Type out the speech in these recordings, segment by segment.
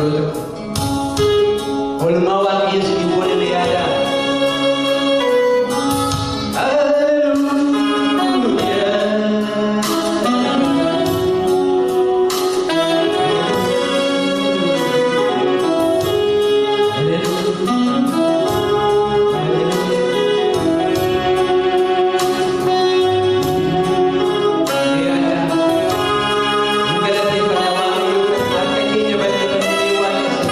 Yeroo tokko. Oolmaa Waaqayyo isin godhe ni yaada. Harka keenya balleeffannee Waaqa.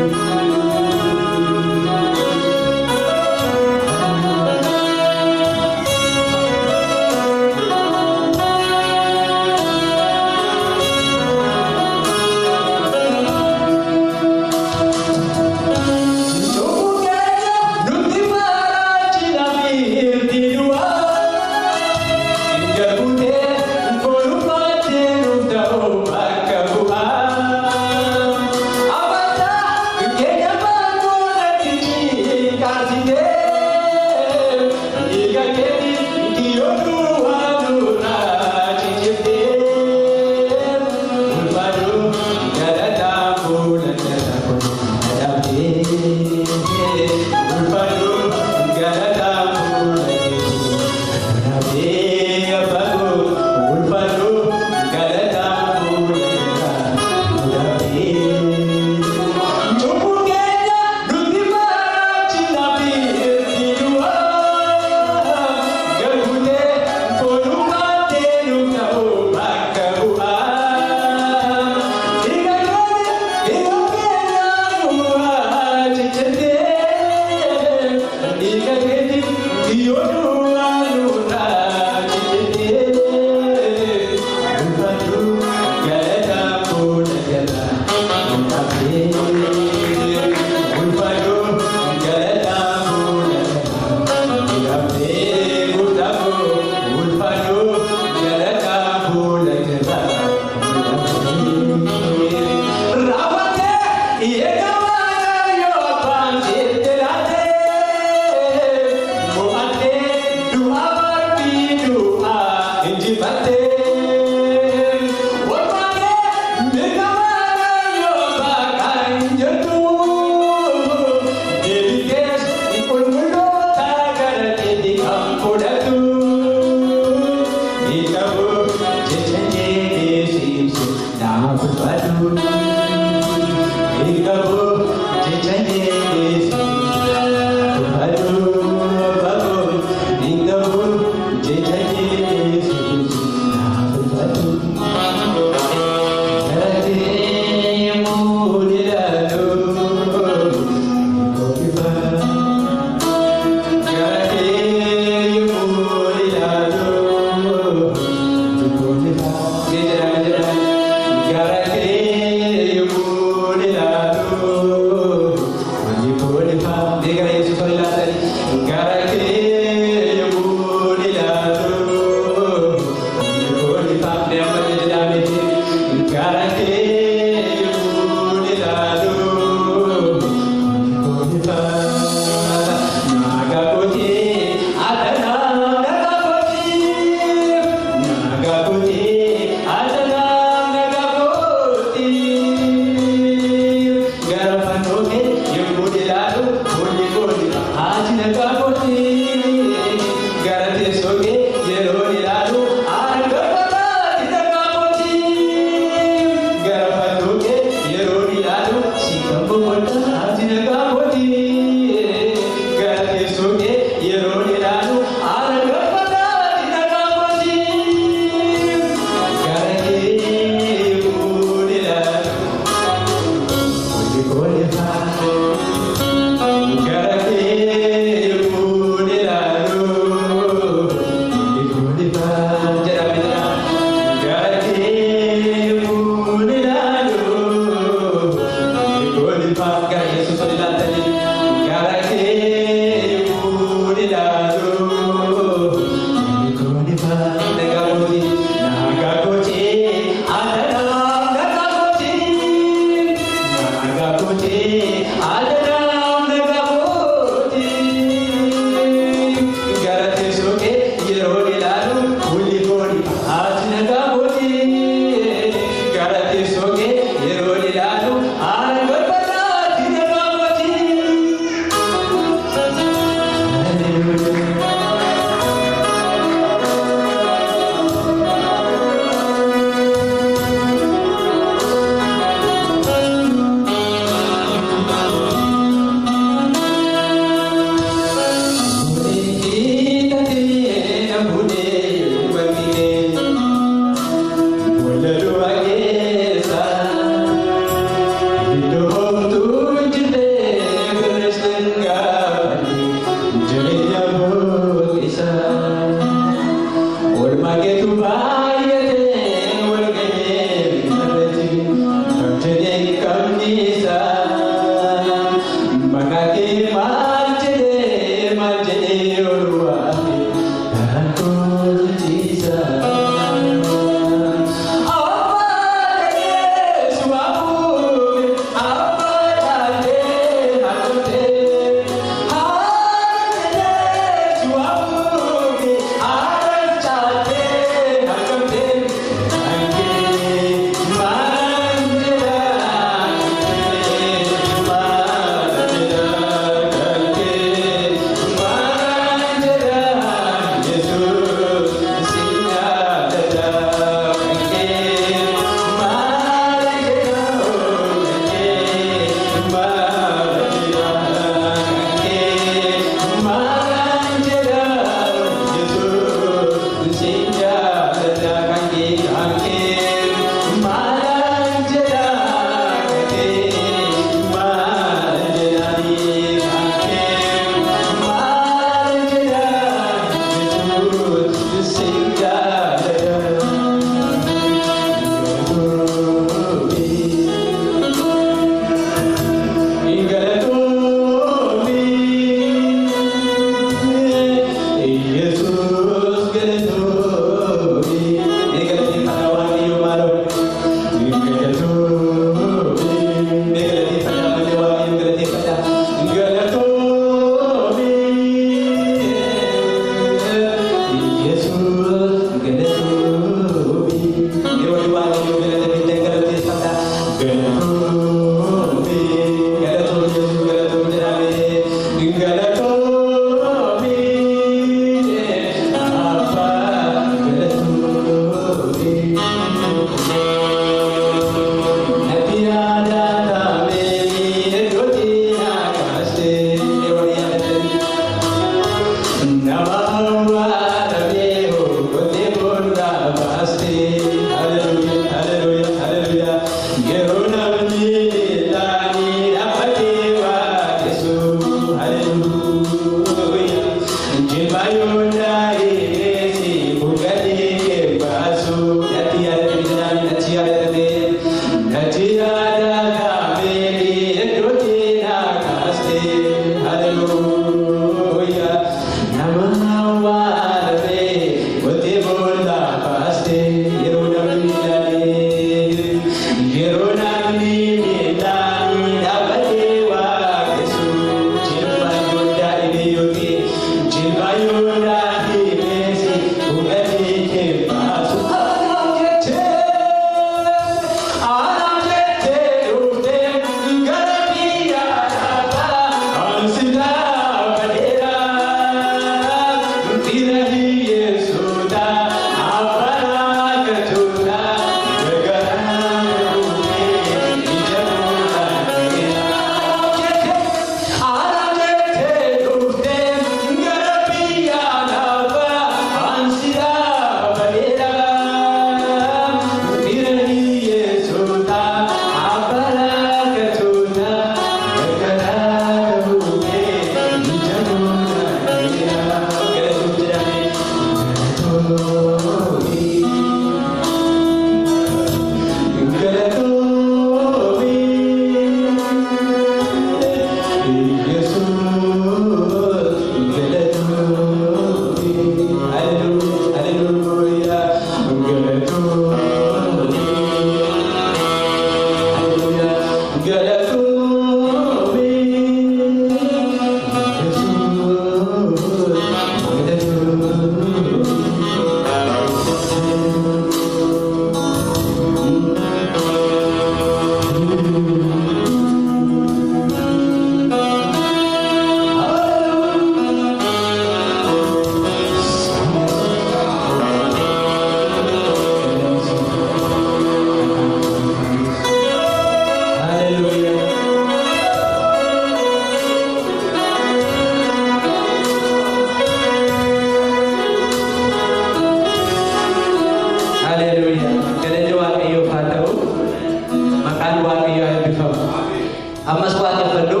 Ammas waaqeffadhu.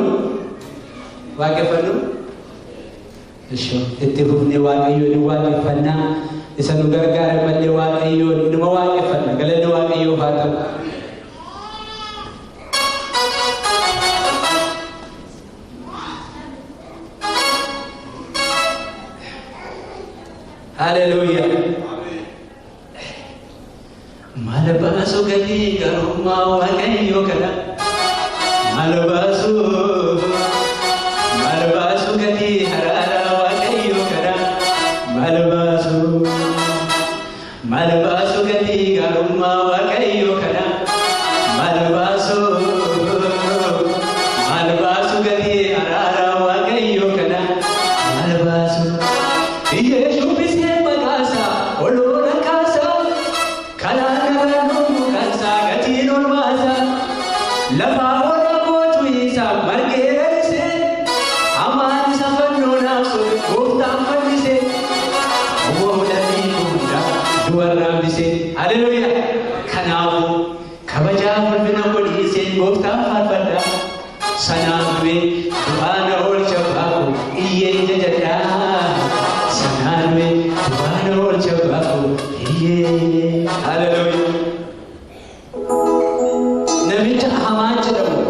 Waaqeffadhu. Ishoo itti fufnee Waaqayyoon ni waaqeffannaa. Isa nu gargaara malee Waaqayyoon numa waaqeffanna. Galanni Waaqayyoof haa ta'u. Hallelujah. Maal baasu galii garummaa Waaqayyoo kana. Maal baasu galii haraara Waaqayyoo kana. Maal baasu galii garummaa Waaqayyoo kana. Maal baasu galii haraara Waaqayyoo kana. Maal baasu. Yesuus maqaasa olola kaasa kalaanarra numu kansa gatiin ol baasa lafa ola kootu isa margee lalisee hamaan isa fannoo naafsu gooftaan fannisee oolanii hunda du'arraa hambisee. Haleluuyaa. Kanaafuu kabajaa ulfina godhiiseen gooftaan faarfadha. Sanaaf du'ee du'aana oolcha baafuu iyyeen jajadhaa. Sanaaf du'aana oolcha baafuu iyyee. Haleluuyaa. Namicha Hamaan jedhamu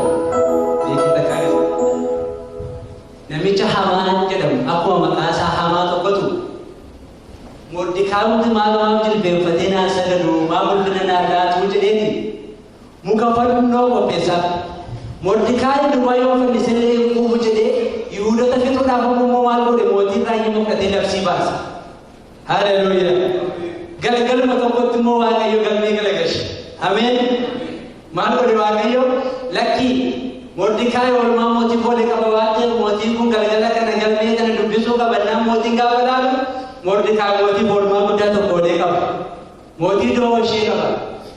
namicha Hamaan jedhamu akkuma maqaa isaa hamaa tokkotu Mordekaayuutti maalumaaf jilbeenfatee naa sagadu maaf ulfina naa laatu jedheeti muka fannoo qopheessaaf. Mordekaayi duwwaa yoo fannisellee hin quufu jedhee Yihuudoota fixuudhaaf immoo maal godhe mootiin raayyaa fudhatee labsii baasa. Haleluuyaa. Galgaluma tokkotti immoo Waaqayyo galmee galagashe. Ameen. Maal godhe Waaqayyo lakkii Mordekaayi oolmaa mootii boolee qaba waan ta'eef mootiin kun galgala kana galmee kana dubbisuu qabannaan mootiin gaafa laalu Mordekaayi mootii oolmaa guddaa tokko olee qaba. Mootii doo ishee qaba.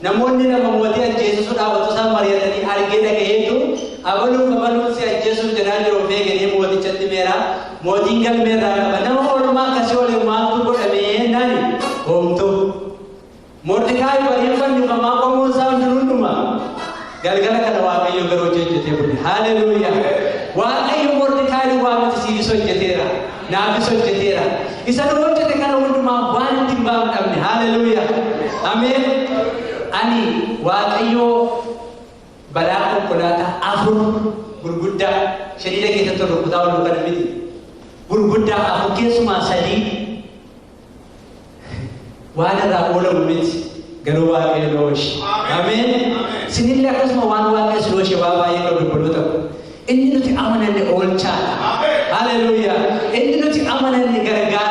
Namoonni lama mootii ajjeesisuudhaaf otoo isaan mari'atanii argee dhagayeetu abaluuf abaluun si ajjeesuuf jedhaa jiru of eeganii mootichatti meeraa mootiin galmeerraa qaba. Nama oolmaa akkasii oole maaltu godhamee nani hoomtu. Mordekaayi bariin fannifamaa qomoon isaa hundinuu galgala kana Waaqayyo garuu hojjetee bule. Haleluuyaa. Waaqayyo Mordekaayi waa miti siifis hojjeteera. Naafis hojjeteera. Isa nu hojjete kana hundumaa waan ittiin baanu dhabne. Haleluuyaa. Ameen. Ani Waaqayyo balaa konkolaataa 4 gurguddaa shadiida keessatti rukutaa ol kana miti. Gurguddaa 4 keessumaa 3 waan irraa oolamu miti. Garuu Waaqayyo nu oolche. Ameen. Sinillee akkasuma waan Waaqayyo si oolche waa baay'ee qabdu obboloota ko. Inni nuti amananne oolchaadha. Haleluuyaa. Inni nuti amananne gargaara.